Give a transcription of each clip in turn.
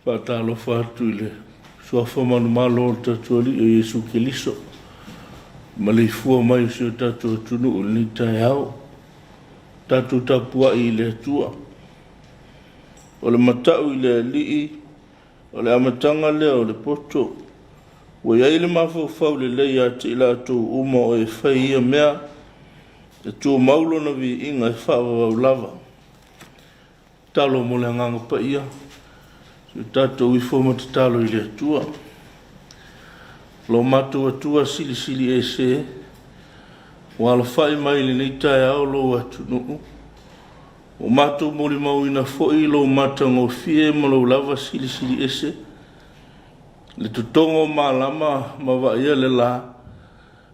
Faatalofa atu i le Suafa manumalo o le tatou Alii o Iesu Keriso, maleifua mai o si o tatou atunuu i lenei taeao. Tatou tapuai i le Atua. O le matau i le Alii, o le amataga lea o le poto. Ua i ai le mafaufau lelei ia te i latou uma o e fai ia mea, e tumau lona viiga e faavavau lava. Tatalo mo le Agaga Paia, se i tatou ifo ma tatalo i le Atua. Lo matou Atua Silisili Ese, ua alafai mai i lenei taeao lou atunuu, ua matou molimauina foi lou matagofie ma lou lava silisili ese, le totogo o malama ma vaaia le la,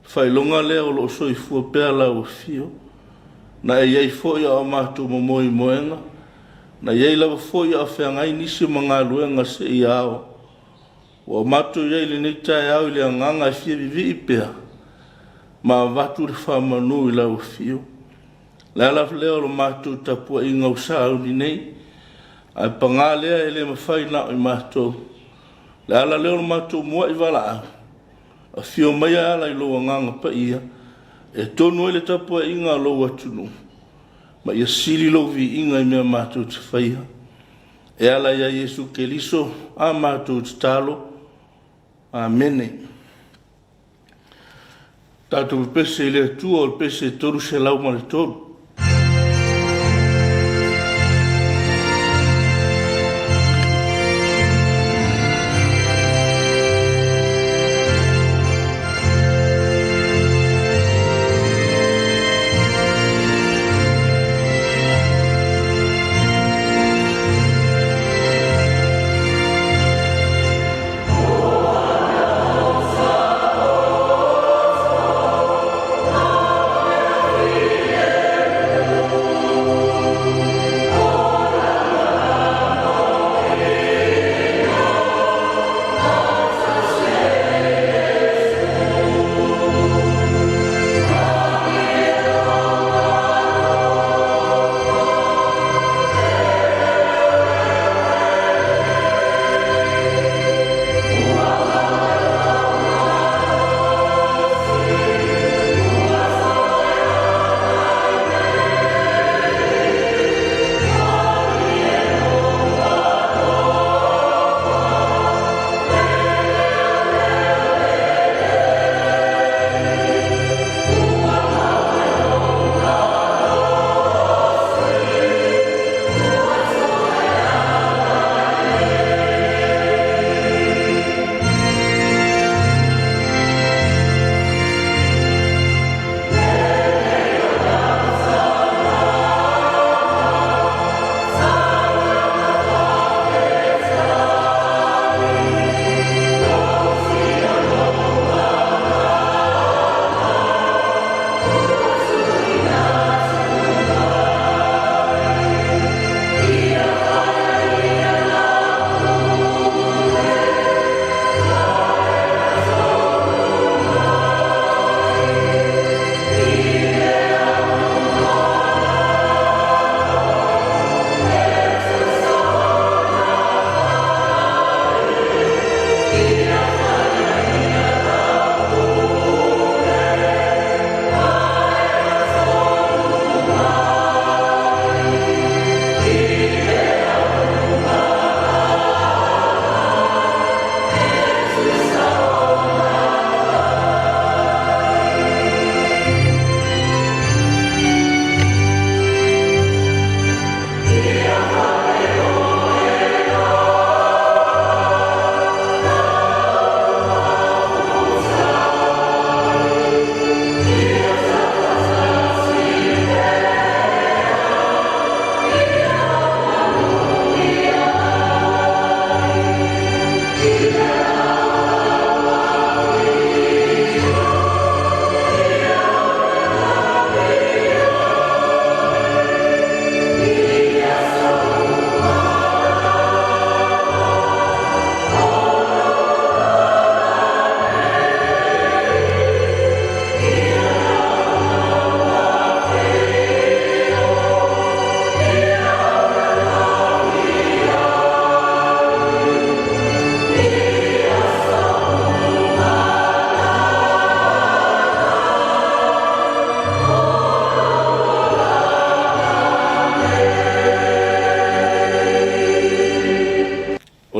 faailoga lea o loo soifua pea lau afio, na e i ai foi a o matou momoemoega, na i ai lava foi a o feagai nisi ma galuega seia ao. Ua matou i ai i lenei taeao i le agaga e fia vivii pea ma avatu le faamanu i lau afio. O le ala lea o le matou tapuaiga ua sauni nei, ae paga lea e le mafai na o i matou. O le ala lea o le matou muai valaau, afio mai e ala i lou Agaga Paia e tonu ai le tapuaiga a lou atunuu, ma ia sili lou viiga i mea matou te faia. E ala ia Iesu Keriso a matou tatalo. Amene. Tatou pepese i le Atua o le pese 303.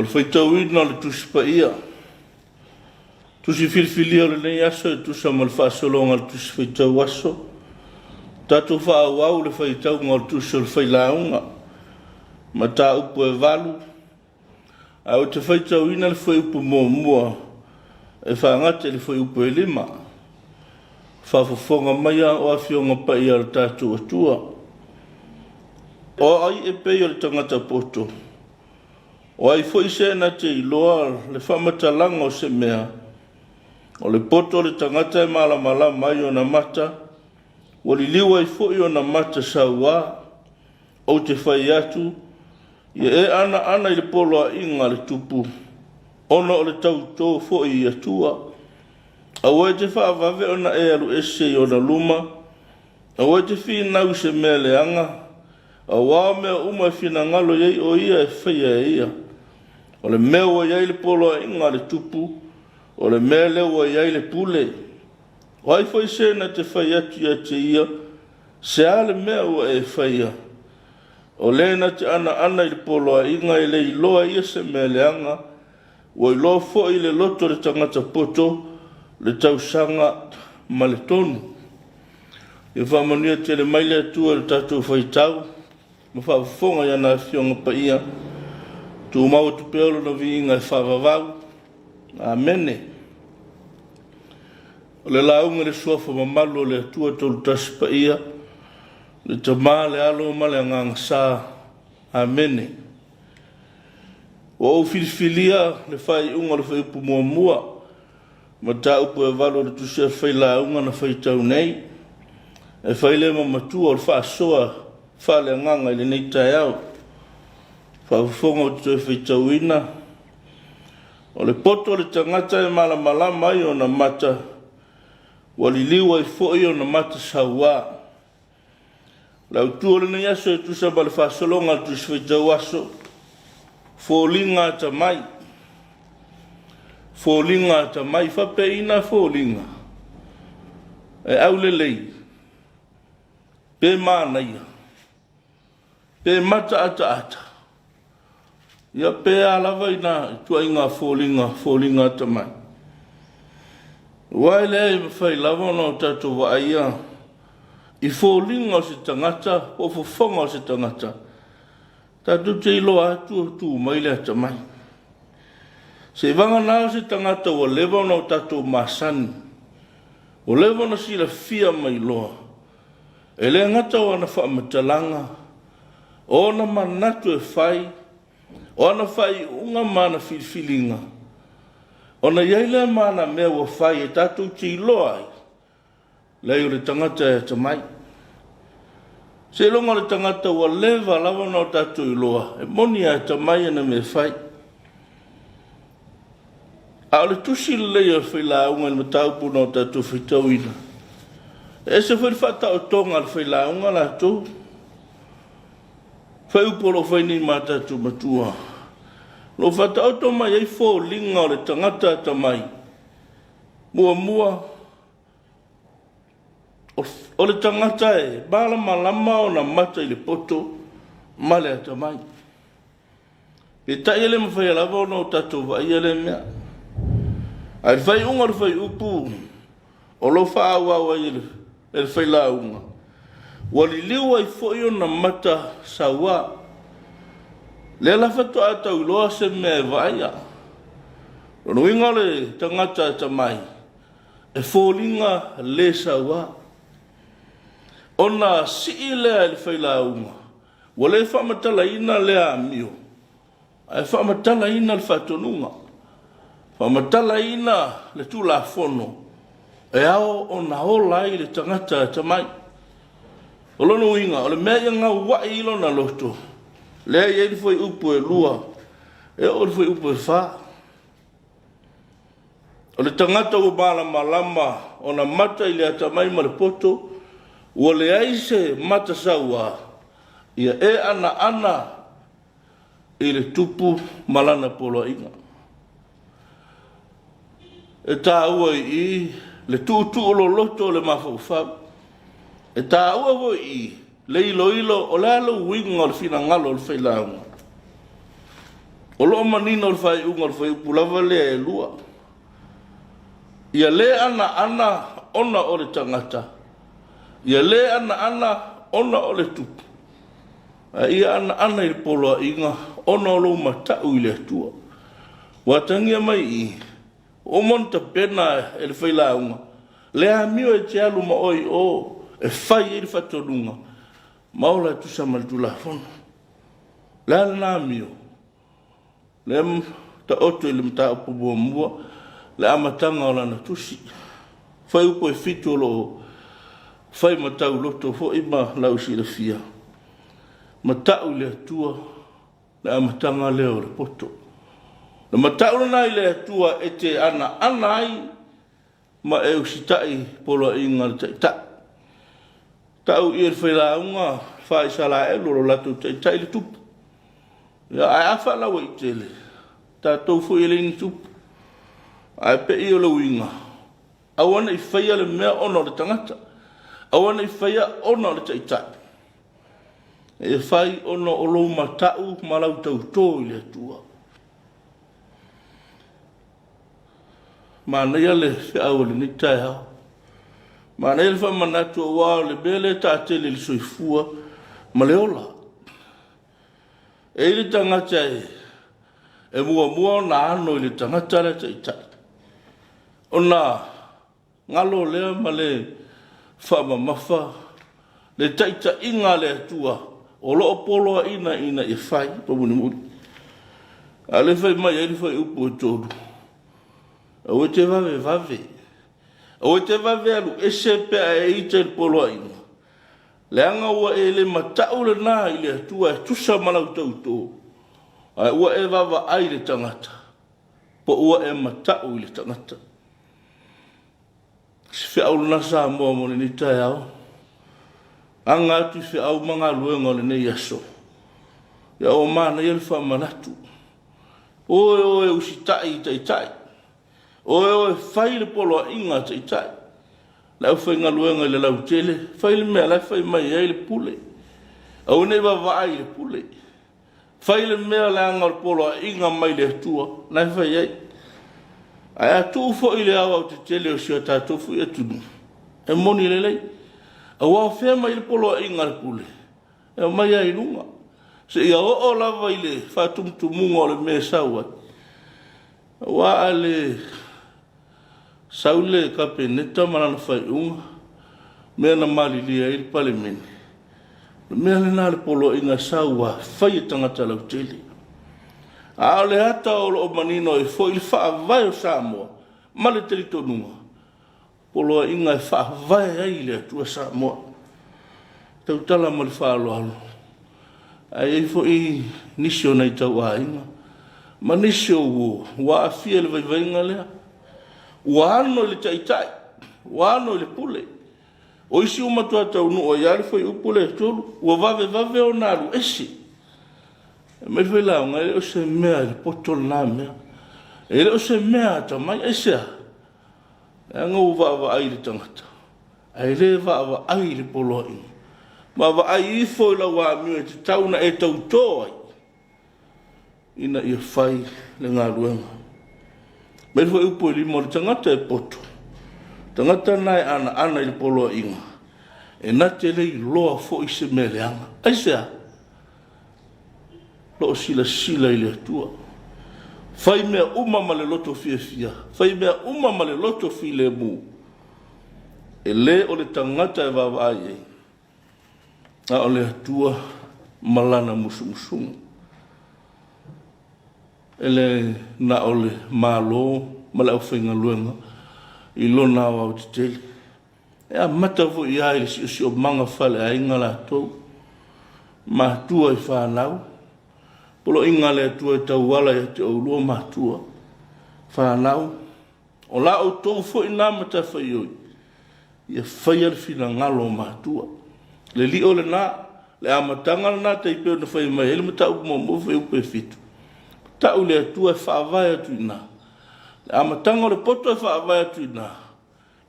le faitauina o le Tusi Paia, Tusi filifilia o lenei aso e tusa ma le faasologa o le Tusi Faitau Aso, tatou faaauau le faitauga o le Tusi o le Failauga, mataupu e 8, ae ou te faitauina le fuaiupu muamua e faagata i le fuaiupu e 5. Faafofoga maia o Afioga Paia a lo tatou Atua. O ai e pei o le tagata poto? O ai foi se na te iloa le faamatalaga o se mea? O le poto o le tagata e malamalama ai ona mata, ua liliu ai foi ona mata sauā. Ou te fai atu, ia e anaana i le poloaiga a le tupu, ona o le tautō foi i Atua. Aua e te faavave ona e alu ese i ona luma, aua e te finau i se mea leaga, aua o mea uma e finagalo i ai o ia e faia e ia. O le mea ua i ai le poloaiga a le tupu, o le mea lea ua i ai le pule. O ai foi se na te fai atu ia te ia, se a le mea ua e faia? O le na te anaana i le poloaiga e le iloa e ia se mea leaga, ua iloa foi i le loto o le tagata poto le tausaga ma le tonu. Ia faamanuia tele mai le Atua i le tatou faitau ma faafofoga i ana Afioga Paia. Tumau atu pea lona viiga e faavavau. Amene. O le lauga i le suafa mamalu o le Atua Tolutasi Paia, le Tama, le Alo ma le Agaga Sa. Amene. Ua ou filifilia le faaiuga o le fuaiupu muamua, mataupu e 8 o le Tusi a le Failauga na faitau nei, e fai lea ma matua o le faasoa faaleagaga i lenei taeao. Faafofoga ou te toe faitauina, o le poto o le tagata e malamalama ai ona mata, ua liliu ai foi ona mata sauā. O le autu o lenei aso e tusa ma le faasologa o le Tusi Faitau Aso, foliga atamai. Foliga atamai, faapeiina foliga e aulelei, pe manaia, pe mataataata, ia pe a lava ina ituaiga foliga, foliga atamai. Aua e leai e mafai lava ona o tatou vaaia i foliga o se tagata po o fofoga o se tagata, tatou te iloa atu o tu mai le atamai. Seivagana o se tagata ua leva ona o tatou masani, ua leva ona silafia ma iloa, e le gata o ana faamatalaga, o ona manatu e fai, o ana faaiuga ma ana filifiliga, ona i ai lea ma ana mea ua fai e tatou te iloa ai, leai o le tagata e atamai. Seiloga o le tagata ua leva lava ona o tatou iloa, e moni e atamai ana mea e fai. A o le tusi lelei o le Failauga i le mataupu na o tatou faitauina, e ese foi le faataotoga a le Failauga latou. Fuaiupu o lo o fai nei ma tatou matua, o lo o faataoto mai ai foliga o le tagata atamai. Muamua, o le tagata e malamalama ona mata i le poto ma le atamai. Peitai e le mafai lava ona o tatou vaaia lea mea. Ae i le faaiuga o le fuaiupu o lo o faaauau ai e le failauga, ua liliu ai foi ona mata sauā. Lea la faatoa tau iloa se mea e vaaia. O le uiga o le tagata atamai, e foliga le sauā. Ona sii lea e le failauga, ua le faamatalaina lea amio, ae faamatalaina le faatonuga, faamatalaina le Tulafono e ao ona ola ai le tagata atamai. O lona uiga, o le mea ia gauai i lona loto, lea e i ai le fuaiupu e 2, e oo i le fuaiupu e 4. O le tagata ua malamalama ona mata i le atamai ma le poto, ua leai se mata sauā, ia e anaana i le tupu ma lana poloaiga. E taua i i le tuutuu loloto o le mafaufau. E taua foi i i le iloilo o le a le uiga o le finagalo o le failauga. O lo o manino le faaiuga o le fuaiupu lava lea e 2. Ia le anaana ona o le tagata, ia le anaana ona o le tupu, a ia anaana i le poloaiga ona o lou matau i le Atua. Ua atagia mai i i, ua uma ona tapena e le failauga le amio e te alu ma oe i o e fai ai le faatonuga ma ola e tusa ma le Tulafono. O le a lena amio? Lea taoto i le mataupu muamua, le amataga o lana tusi. Fuaiupu e 7 o lo o fai ma tauloto foi ma lausilafia, matau i le Atua le amataga lea o le poto. O le matau lena i le Atua e te anaana ai ma e usitai i poloaiga a le Taitai. Tau i le failauga faa-Isaraelu o lo latou taitai le tupu. Ia, ae a faalauaitele, tatou foi e leai ni tupu. Ae pei o le uiga, aua ne i faia le mea ona o le tagata, aua ne i faia ona o le taitai, e fai ona o lou matau ma lau tauto i le Atua. Manaia le feau o lenei taeao. Manaia le faamanatu aua o le mea lea e taatele i le soifua ma le ola. E i ai le tagata e muamua ona ano i le tagata lea taitai, ona galo lea ma le faamamafa le taitaiga a le Atua o lo o poloaiina ina ia fai ma mulimuli. A o lea e fai mai ai le fuaiupu e 3, aua e te vavevave, aua e te vave alu ese pe a e ita i le poloaiga, leaga ua e le matau lena i le Atua e tusa ma lau tauto, ae ua e vaavaai i le tagata, po ua e matau i le tagata. Se feau lena Samoa mo lenei taeao. Aga atu i feau ma galuega o lenei aso. Ia ua manaia le faamanatu. Oe oe usitai i taitai. Oe oe fai le poloaiga a taitai. Le aufaigaluega i le lautele, fai le mea la e fai mai ai le pule. Aua ne i vaavaai i le pule. Fai le mea leaga o le poloaiga mai le Atua na e fai ai. Ae a tuu foi i le aoaotetele o si o tatou foi atunuu, e moni lelei. Aua o fea e aumai ai le poloaiga a le pule? E aumai lava i luga, seia oo lava i le faatumutumuga o le mea e sau ai. Aua a le sau le Kapeneta ma lana faaiuga, mea na malilie ai le Palemene, o le mea lena o le poloaiga e sau lava, fai e tagata lautele. A o le ata o lo o manino ai foi le faavae o Samoa ma le talitonuga, poloaiga e faavae ai i le Atua Samoa. E tautala ma le faaaloalo, ae i ai foi nisi o nai tauaiga ma nisi o uo ua aafia i le vaivaiga lea. Ua ano i le taitai, ua ano i le pule. O isi ua matua taunuu ai lava le fuaiupu lea e 3, ua vavevave ona alu ese. Fai mai le failauga, e le o se mea i le poto lena mea. E le o se mea atamai. Aisea? Leaga ua vaavaai i le tagata, ae le vaavaai i le poloaiga. Vaavaai ifo i lau amio e tatau ona e tauto ai ina ia fai le galuega. Mai foi upu e lima o le tagata e poto, tagata lena e anaana i le poloaiga, e na te le iloa foi se mea leaga. Aisea? Lo o silasila i le Atua. Fai mea uma ma le loto fiafia, fai mea uma ma le loto filemu. E le o le tagata e vaavaai i ai, a o le Atua ma lana musumusuga. E le na o le Malo ma le aufaigaluega i lona aoaotetele. E amata foi lava i le siosiomaga faaleaiga latou, matua i fanau, poloaiga a le Atua e tauala ia te oulua matua, fanau, o la outou foi na matafaioi, ia faia le finagalo o matua. Le lio lena, le amataga lena tai pei ona fai mai ai le mataupu muamua fuaiupu e 7, tau le Atua e faavae atu i ina. Le amataga o le poto e faavae atu i ina,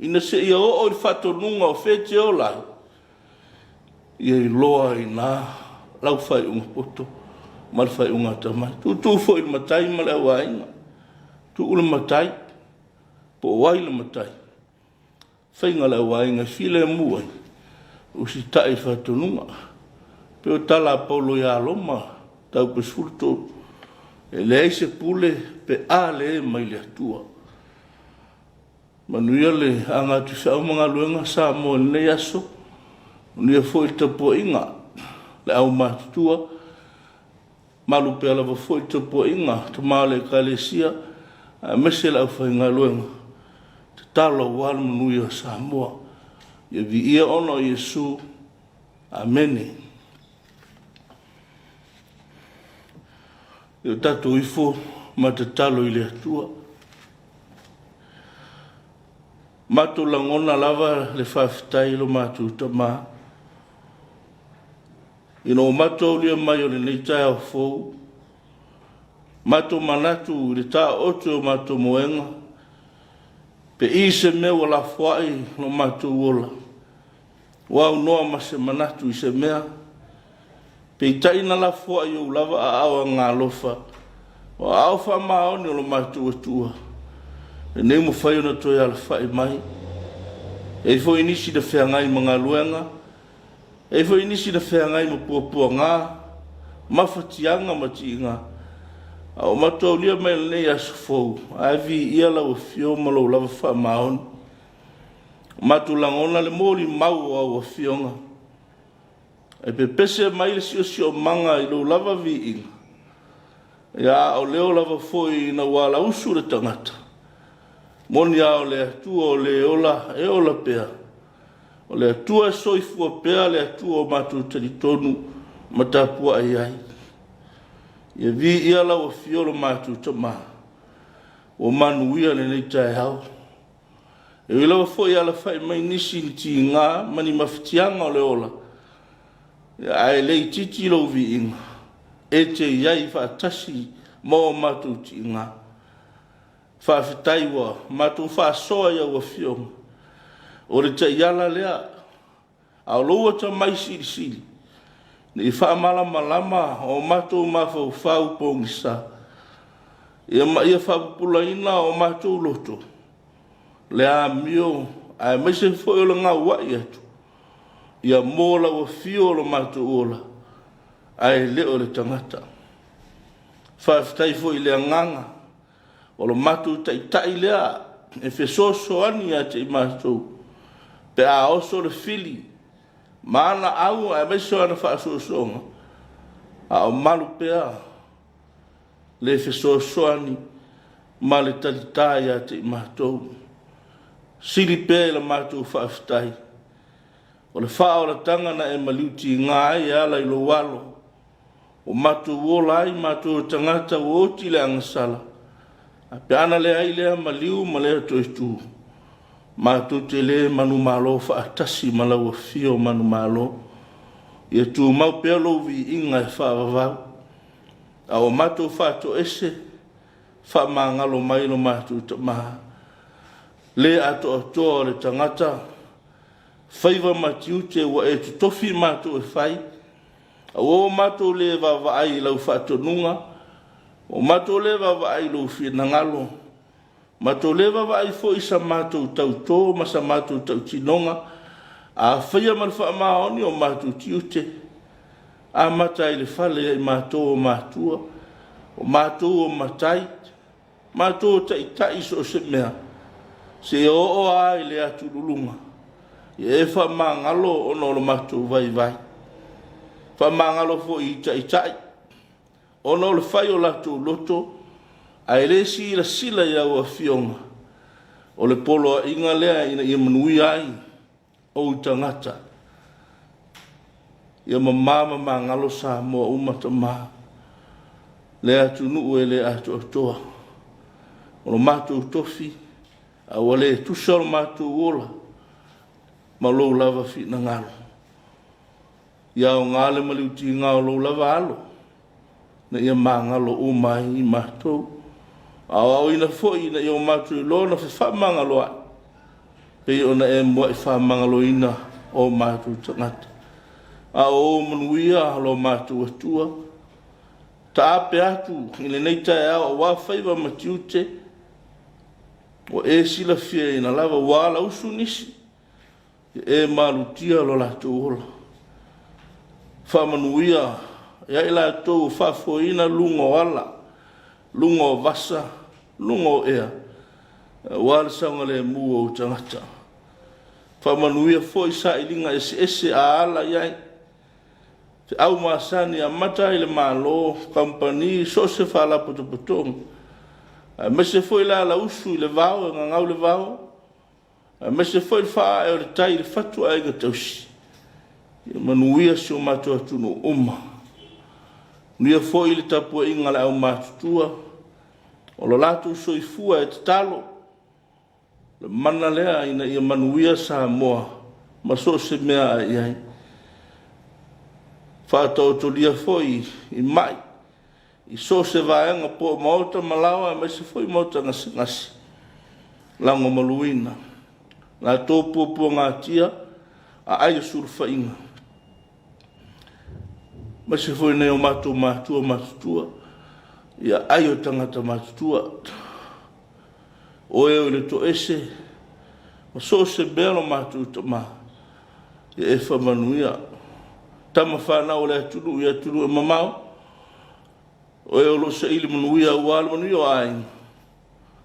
ina seia oo i le faatonuga o fea e te ola ai, ia iloa ai i ina lau faaiuga poto. ma le faaiuga atamai. Tuutuu foi i le matai ma le auaiga, tuu le matai po o ai le matai, faiga o le auaiga e filemu ai, usitai i le faatonuga. E pei o le tala a Paulo ia Roma, mataupu 13, e leai se pule pe a le mai le Atua. Manuia le aga atu i feau ma galuega Samoa i lenei aso, manuia foi le tapuaiga a le aumatutua, malu pea lava foi le tapuaiga a tama o le Ekalesia aemaise le aufaigaluega tatalo aua le manuia o Samoa. Ia viia ona o Iesu. Amene. Ia tatou ifo ma tatalo i le Atua. Matou lagona lava le faafetai i lo matou Tama ina ua matou aulia mai o lenei taeao fou, matou manatu i le taooto i o matou moega, pe i se mea ua lafoai lo matou ola, ua aunoa ma se manatu i se mea, peitai na lafoai i ou lava aao agaalofa, o aao faamaoni o lo matou Atua, lenei ua mafai ona toe alafai mai. E i ai foi nisi na feagai ma galuega, E i ai foi nisi na feagai ma puapuaga, mafatiaga ma tiga, a ua matou aulia mai lenei aso fou, ae viia lau Afio ma lou lava faamaoni. Ua matou lagona le molimau o au Afioga, e pepese mai le siosiomaga i lou lava viiga, ia a o leo lava foi ina ua alausu le tagata, moni lava o le Atua o le ola e ola pea, O le Atua e soifua pea le Atua ua matou talitonu ma tapuai ai. Ia viia lau Afio lo matou Tama, ua manuia lenei taeao. E ui lava foi e alafai mai nisi i ni tiga ma ni mafatiaga o le ola, ae le itiiti lou viiga, e te i ai faatasi ma o matou tiga. Faafetai ua matou faasoa i au Afioga, o le taiala lea, a o lou atamai silisili, ina ia faamalamalama o matou mafaufau pogisa, ia ma ia faapupulaina o matou loto, le amio aemaise foi o le gauai atu, ia mo lau afio lo matou ola, ae le o le tagata. Faafetai foi i le agaga O lo matou Taitai lea e fesoasoani ia te i matou pe a oso le fili ma ana au aemaise o ana faasoasoaga, a o malu pea le fesoasoani ma le talita ia te i matou. Sili pea i la matou faafetai, o le faaolataga na e maliutiga ai e ala i lou Alo, Ua matou ola ai matou o tagata ua oti le agasala, ae pe ana leai lea maliu ma lea toetu, matou te le manumalo faatasi ma lau afio manumalo. Ia tumau pea lou viiga e faavavau, a ua matou faatoese, faamagalo mai lo matou Tama. Le atoatoa o le tagata, faiva ma tiute ua e totofi matou e fai, Aua ua matou le vaavaai i lau faatonuga, ua matou le vaavaai i lou finagalo, matou le vaavaai foi i sa matou tauto ma sa matou tautinoga, a faia ma le faamaoni o matou tiute, amata ai i le fale ia i matou o matua, o matou o matai, matou o taitai i so o se mea, seia oo lava i le atululuga, ia e faamagalo ona o lo matou vaivai. Faamagalo foi i taitai ona o le fai o latou loto ae le silasila i au afioga, o le poloaiga lea ina ia manuia ai ou tagata. Ia mama ma magalo Samoa uma, Tama, le atunuu e le atoatoa. O lo matou tofi, a ua le tusa lo matou ola ma lou lava finagalo. Ia aoga le maliutiga o lou lava Alo ina ia magalo uma ai i matou, a o aoina foi ina ia o matou iloa ona fefaamagaloai, pei ona e muai faamagaloina o matou tagata. A o ou manuia lo matou Atua. Taape atu i lenei taeao aua faiva ma tiute ua e silafiaina lava, ua alausu nisi, ia e malutia lo latou ola. Faamanuia ia i latou o faafoeina luga o ala, luga o vasa, luga o ea, aua le saogalemu o ou tagata. Faamanuia foi i sailiga eseese a ala i ai, feau masani e amata ai i le Malo, kamupani, so o se faalapotopotoga, aemaise foi le alausu i le vao e gagau le vao, aemaise foi le faaae o le tai i le fatu a aiga tausi. Ia manuia si o matou atunuu uma. Manuia foi le tapuaiga a le aumatutua o lo latou soifua e tatalo, o le mana lea ina ia manuia Samoa ma so o se mea a'e i ai. Faataotolia foi i ma'i i so o se vaega po o maota ma laoa aemaise foi maota gasegase, lagomaluina latou puapuagatia aai o sulufaiga, aemaise foi nai o matou matua matutua i aai o tagata matutua. O e o le toese ma so o se mea lo matou tama, ia e faamanuia. Tama fanau a le atunuu i atunuu e mamao, o e o lo o saili manuia aua le manuia o aiga,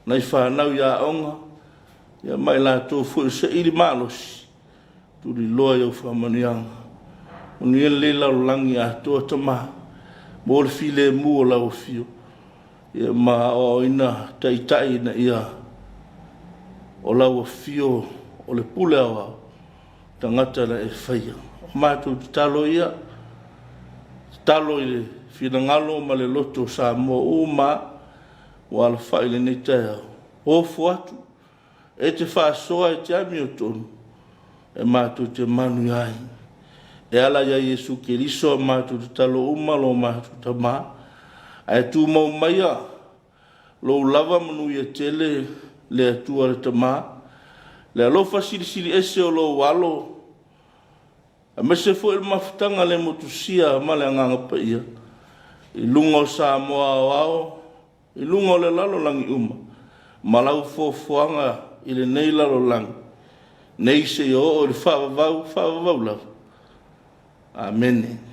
nai fanau i aoga, ma i latou foi o saili malosi, tuliloa i au faamanuiaga. Manuia lenei lalolagi atoa Tama, maua le filemu o lau Afio ma aoaoina Taitai ina ia o lau Afio o le Pule Aoao, tagata na e faia. O matou tatalo ia, tatalo i le finagalo ma le loto o Samoa uma lava ua alafai i lenei taeao, ofo atu, e te faasoa, e te amiotonu, e matou te manuia ai. E ala ia Iesu Keriso a matou tatalo uma lo matou Tama, ae tumau maia lou lava manuia tele le Atua le Tama, le alofa silisili ese o lou Alo, aemaise foi o le mafutaga le motusia ma le Agaga Paia i luga o Samoa aoao, i luga o le lalolagi uma ma lau foafoaga i lenei lalolagi, nei seia oo i le faavavau, faavavau lava. Amene.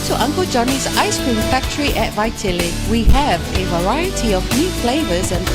to Uncle Johnny's Ice Cream Factory at Vaitele. We have a variety of new flavors and